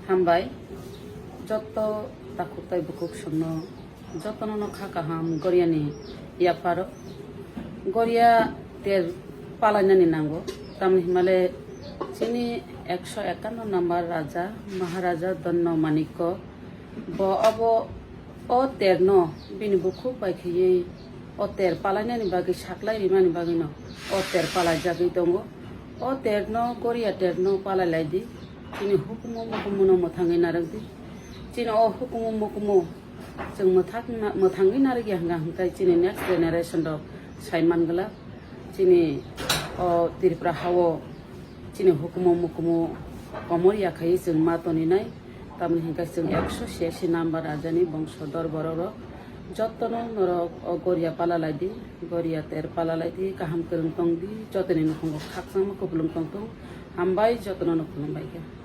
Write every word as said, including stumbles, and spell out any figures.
Hambai, joto takhuk tai bukhuk songno, jotono no kha kaham Goriani yapharo. Goria ter palainani nango, tamni himale chini ekso ekanno number raja, Maharaja Donno Manikko, bo abo o terno bini bukhuk bai khiyui o ter palainani bagwi saklai rimani bagwino o ter palaijagwi tongo. O terno, Goria terno palai lai di. Chini hukumu mukumu no mwthangwi narwk di. Chini o hukumu mukumu chwng mwthak na-, mwthangwi narwk ya hwnka hwnkhe chini next generation rok sai man glak. Chini o Tripura hao chini hukumu mukumu komor ya khai chwng ma toni nai. Tamni hwnkhe chwng ekso siyasi number rajani bongso dor borok rok jotono norok o Goria pala lai di, Goria ter pala lai di, kaham kwrwng tong di, jotoni nukhungo khakchangma kupulung tong thung. Hambai, jotono no khulumbai kha.